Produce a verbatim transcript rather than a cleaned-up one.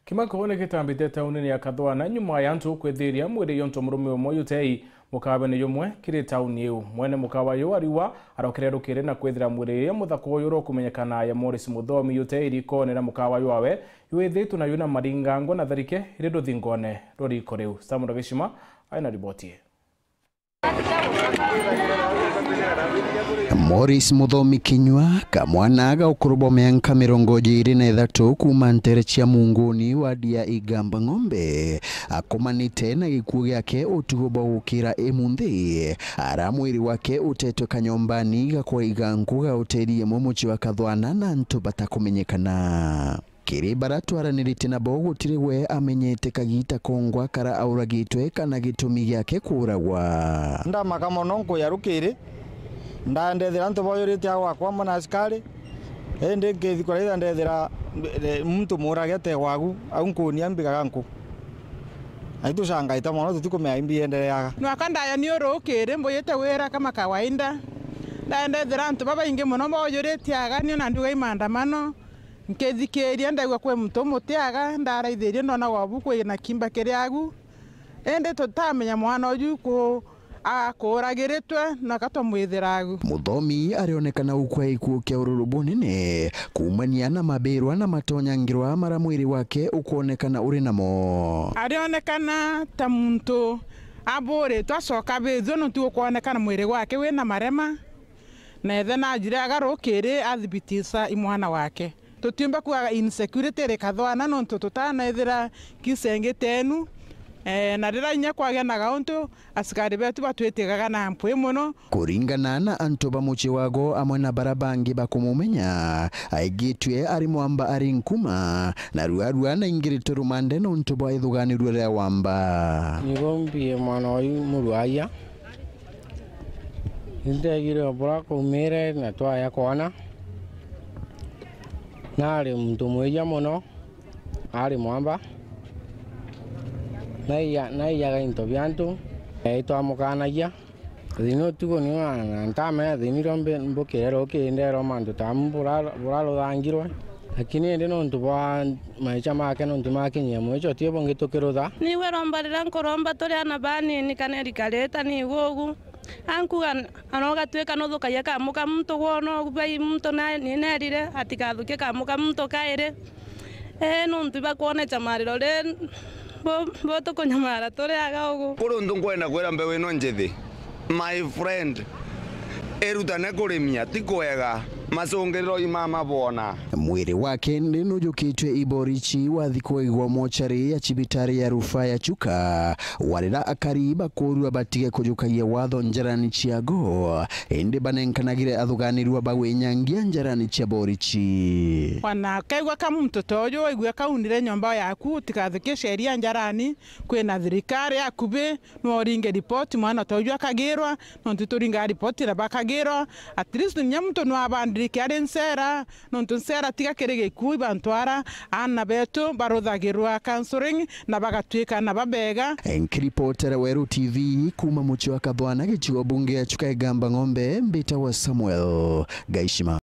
Kimako ni gitambite taunini ya Kathwana nyuma ya antu kwithiria mwiri yontu murume umwe yutei mukawene jumwe kiri tauni iu. Mwene mukawa yu ariwa arokire rukiri na kwithira mwiri ya muthaka uyu rukumenyekana ya Morris Muthomi yutei rikone na mukawa jwawe jwithitwe na yuna maringango na tharike iri ruthingone rwa riko riu. Samuel Gishima aina riboti ii. Morris Muthomi Kinyua, kamwana ga ukuru bwa mianka mirongo iri na ithatu kuuma ntere cia Munguni, wadi ya Igamba Ng'ombe, akomanite na gikuo giake utugo bwa gukira imunthi, ara mwiri wake utetwe kanyombani ga kwaiga nku ga uteri imwe mucii wa Kathwana na antu batakumenyekana. Kiri bara twaranirite nabo, gutiri we amenyete kagita kongwa kara auragitwe kana gitumi giake kuuragwa. Ndamaka mono nkuya rukiri, ndandethera antu baujurite agwakwa amwe na asikari, indi nkithi kuraitha ndethera, eh, muntu muurage ategwagu, au nkunia mbigaga nku. Na itucangaite mono, tutikumenya imbi iendereaga. Nwaka ndaya ni urukiri, mbujite wira kama kawaida. Ndandethera antu babaingi mono baujurite aga, ni ona ndiuga i maandamano. Nkithikiria, ndaigua kwi muntu umutiaga, ndaraithirie, ndona gwabu kwina kimba kiri agu. Indi tutamenya mwana uju ku-, akuuragiritwe, na ka twamwithira agu. Muthomi arionekana gukua gikuo kia ururu bunene, kuumania na mabirwa na matonyangirwa mara mwiri wake ukwonekana uri namo. Arionekana ta muntu aburitwe acoka bithua, nontu ukwonekana mwiri gwake wina marema. Na ithe najire aga rukiri athibitisa i mwana wake. Tutiumba kuaga insecurity iri Kathwana nontu tutanaithira kisa ingi tenu. Eh, na riria inya kwagea na gauntu, asikari betu batwitigaga na mpwi mono. Kuringana na antu ba mucii wago amwe na bara bangi bakumumenya, aigitue ari mwamba ari nkuma, na ruarua na ingiritwe rumande nontu bwa ithuganirua ria wamba. Nigo mbie mwana uyu muruaia. Nintegire o bura kwaumire na twaya kwana. Nari muntu mwija mono, ari mwamba. Naiya-, naiyaga into bia antu, eh, itwamukanagia. Thina utuku ni na, na ntamenya thina iria mbi-, mbukire rukiri nderwa mantu ta amu bura-, buraruthangirwe. Lakini indi nontu bwa maisha make, nontu makinyie mwicho, ti bungi tukirutha. Niwe romba riria nkuromba turi ana banini kana erikarita ni igugu. Ankuga, ana ugatwika nuthukagia kamu ka muntu gwona ugu bai muntu na-, ni nerire, atigathukie kamu ka muntu kairi. Ee, nontu ibakwona ichamariro ri, bo, bo tukunyamara turi aga ugu. Kuri untu nkwenda kwira mbeu ino njithi, my friend, irutane kurimia, ti kwega, macungiriro i mama bwona. Mwiri wake ni nujukitwe i borichi wathi kuigwa mochari ya cibitari ya rufaa ya Chuka, warira akari bakurua batige kujukagia watho njarani ciago, indi banenkanagire athuganirua ba gwinyangia njarani cia borichi. Wana kaigua ka muntu ta uju, waigua kaunire nyomba yaku, utigathukie sheria njarani, kwina thirikari akubi, no uringe ripoti, mwana ta uju akagirwa, nontu turinga ripoti na bakagirwa. At least nya muntu no abandirike ari ncera, nontu ncera tiga kiri gikuu, ibantu ara aana betu baruthagirwa counseling na bagatwika na babega. Nkiripotera Weru T V kuuma mucii wa Kathwana, gicigo bunge ya Chuka Igamba Ng'ombe, mbitagwa Samuel Gaishima.